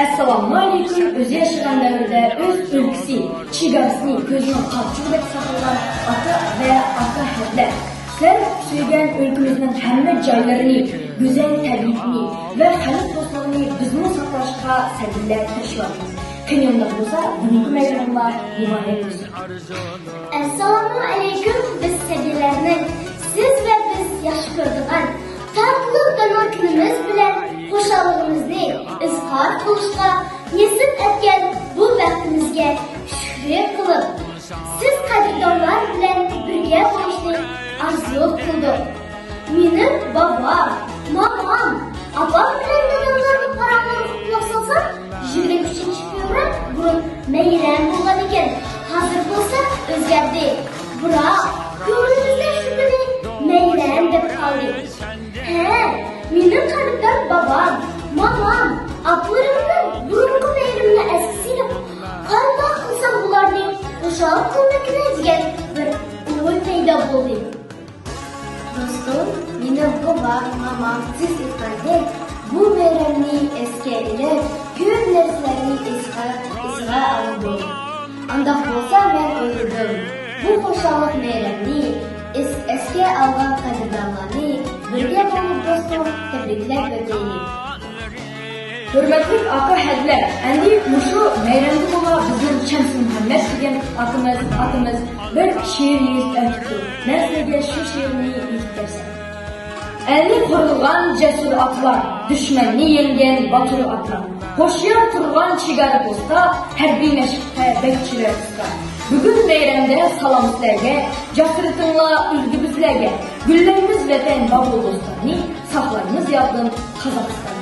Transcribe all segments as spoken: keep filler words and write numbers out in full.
ئەسسالامۇئەلەيكۇم. ئۆزى ياشىغان دەۋردە ئۆز ئۆلكىسى، چېگراسىنى كۆزىنىڭ قارىچۇقىدەك ساقلىغان ئاكا ۋە ئاكا ھەدىلەر. سىلەر سۆيگەن ئۆلكىمىزنىڭ ھەممە جايلىرىنى، گۈزەل تەبىئىتىنى ۋە خەلق دوستلۇقىنى بىزمۇ ساقلاشقا سەۋدىلەر تىرىشىۋاتىمىز. قېنى ئۇنداق بولسا، بۈگۈنكى بايرىمىڭلار مۇبارەك بولسۇن. ئەسسالامۇئەلەيكۇم، بىز سەبىيلەرنىڭ سىز ۋە بىز ياخشى كۆرىدىغان تاتلىق دانور كۈنىمىز بىلەن خۇشاللىقىمىزنى ئىزھار قىلىشقا نېسىپ ئەتكەن بۇ بەختىمىزگە شۈكرى قىلىپ، سىز قەدىردانلار بىلەن بىرگە بولۇشنى ئارزۇ قىلدۇق. مېنىڭ بابام، مامام، ئاپام بىلەن داداملارنى پاراڭلارغا قۇلاق سالسام، يىگىرمە ئۈچىنچى فېۋرال بۇرۇن مەيرەم بولغانىكەن، ھازىر بولسا ئۆزگەردى. بىراق، كۆڭلىمىزدە شۇ كۈنى مەيرەم دەپ قالدى. ھە، مېنىڭ قەدىردان بابام، مامام، ئاپىلىرىمنىڭ بۇرۇنقى مەيرىمىنى ئەسكە سېلىپ، قانداق قىلسام بۇلارنى خۇشال قىلمىكىنى دېگەن بىر ئوي پەيدا بولدى. دوستۇم، مېنىڭ بوۋام، مامام سىز ئېيتقاندەك بۇ مەيرەمنى ئەسكە ئېلىپ، كۆپ نەرسىلەرنى ئېسىگە، ئېسىگە ئالىدۇ. ئانداق بولسا مەن ئويلىدىم، بۇ خۇشاللىق مەيرەمنى ئەس-، ئەسكە ئالغان قەدىردانلارنى بىرگە بولۇپ دوستۇم تەبرىكلەپ ئۆتەيلى. ھۆرمەتلىك ئاكا ھەدىلەر، ئەمدى مۇشۇ مەيرەمدە بولا بىزنىڭ شەمسىمۇھەممەت دېگەن ئاكىمىز، ئاكىمىز بىر شېئىر يېزىپ ئەۋەتىپتۇ. مەن سىلەرگە شۇ شېئىرنى ئېيتىپ بەرسەم. ئەلنى قورغىغان جەسۇر ئاتلار، دۈشمەننى يەڭگەن باتۇر ئاتلار، ھوشيار تۇرغان چېگرا پوستا، ھەربىي مەشىققە بەك چىراي ئۇستا. بۈگۈن مەيرەمدە سالام سىلەرگە، جاسارىتىڭلار ئۈلگە بىزلەرگە. گۈللەيمىز ۋەتەن، بابۇ بوستاننى، ساقلايمىز يادتىن قازاقىستاننى.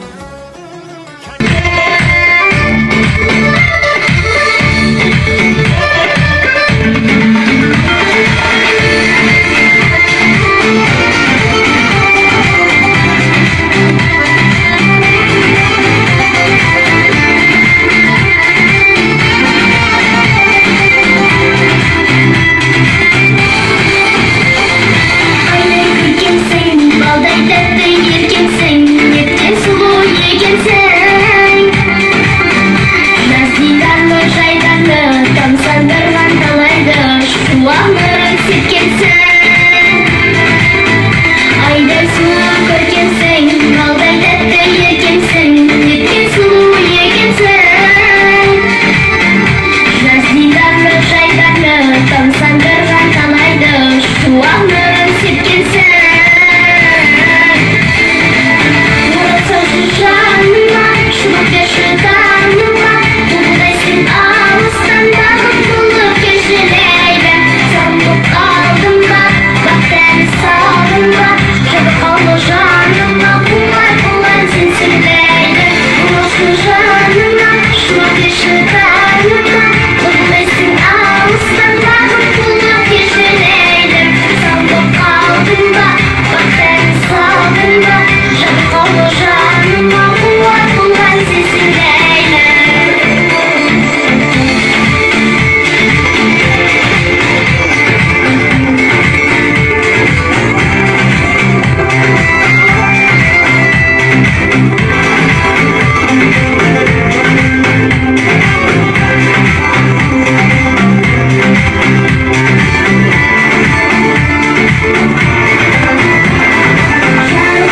قايناي كۆركەمسەن، بالداي تەتتى يىگىتكەنسەن، نېتى سۇلۇ يىگىتكەنسەن. ناز دىدارلىق، شايدارلىق، تام ساندۇرغان تالايدا شۇۋاقلىرىم سېتكەنسەن. ئايدەك سۇلۇ كۆركەمسەن، بالداي تەتتى يىگىتكەنسەن، نېتى سۇلۇ يىگىتكەنسەن. ناز دىدارلىق، شايدارلىق، تام ساندۇرغان تالايدا شۇۋاقلىرىم سېتكەنسەن. ئۇرۇلسا شۇ جانىما، شۇ بېشى تانىما، بۇغدايسىز ئالىستان باغرىم بولۇپ كېچىلەيلى. ساندۇق ئالدىمدا، باختەن سالدىمدا، شاپىقالغا جانىما، قۇۋۋەت بىلەن سېنى سېغىنايلى. ئۇرۇلسا شۇ جانىما، شۇ بېشى تانىما، بۇغدايسىز ئالىستان باغرىم بولۇپ كېچىلەيلى. ساندۇق ئالدىمدا، باختەن سالدىمدا، شاپىقالغا جانىما، قۇۋۋەت بىلەن سېنى سېغىنايلى.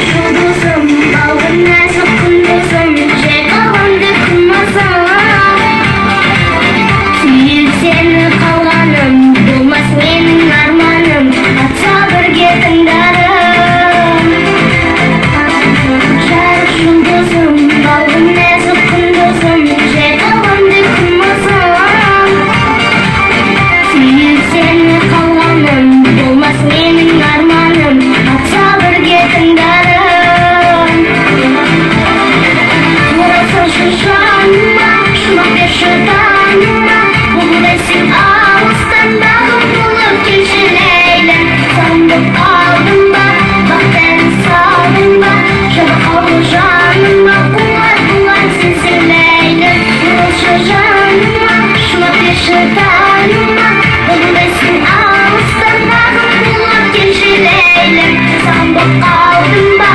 يۇلدۇزۇم، بالغىن نازۇك قۇندۇزۇم، جايقالغاندەك قۇمۇزۇم. سۆيۈپ سېنى قالغانىم، بولماس مېنىڭ ئارمانىم، ئاتسا بىر گېپىڭ دارىم. يارىق يۇلدۇزۇم، بالغىن نازۇك قۇندۇزۇم، جايقالغاندەك قۇمۇزۇم. سۆيۈپ سېنى قالغانىم، بولماس مېنىڭ ئارمانىم، ئاتسا بىر گېپىڭ دارىم. ئۇرۇلسا شۇ جانىما، شۇ بېشى تانىما، بۇغدايسىز ئالىستان باغرىم بولۇپ كېچىلەيلى. ساندۇق ئالدىمدا، باختەن سالدىمدا، شاپىقالغا جانىما، قۇۋۋەت بىلەن سېنى سېغىنايلى. ئۇرۇلسا جانىما، شۇ بېشى تانىما، بۇغدايسىز ئالىستان باغرىم بولۇپ كېچىلەيلى. ساندۇق ئالدىمدا،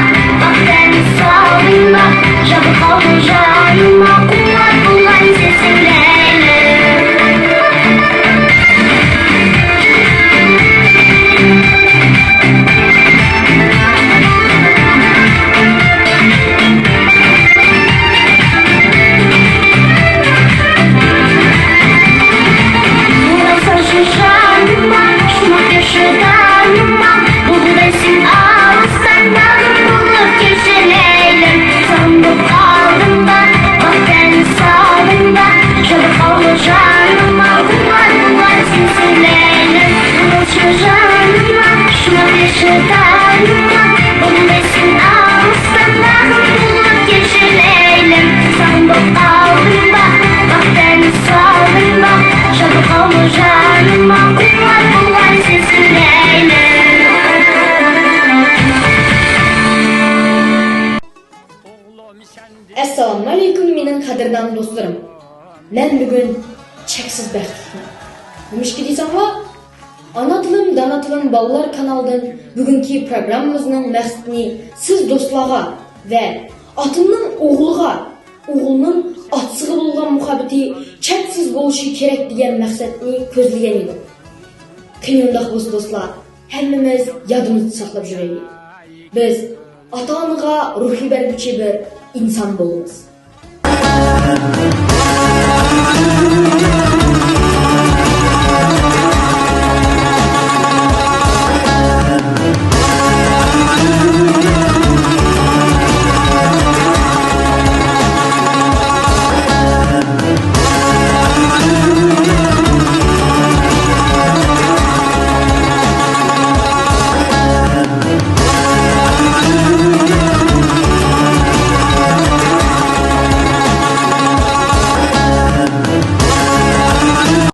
قەدىردان دوستلىرىم، مەن بۈگۈن چەكسىز بەختلىكمەن. نېمىشقا دېسەڭلار، ئانا تىلىم، دانا تىلىم بالىلار كانالىدىن بۈگۈنكى پروگراممىمىزنىڭ مەقسىتىنى سىز دوستلارغا ۋە ئاتىنىڭ ئوغلىغا، ئوغلىنىڭ ئاتىسىغا بولغان مۇھەببىتى چەكسىز بولۇشى كېرەك دېگەن مەقسەتنى كۆزلىگەن ئىدۇق. قېنى ئۇنداق بولسا دوستلار، ھەممىمىز يادىمىزدا ساقلاپ يۈرەيلى. بىز ئاتا-ئانىغا روھى بەرگۈچى بىر ئىنسان بولىمىز.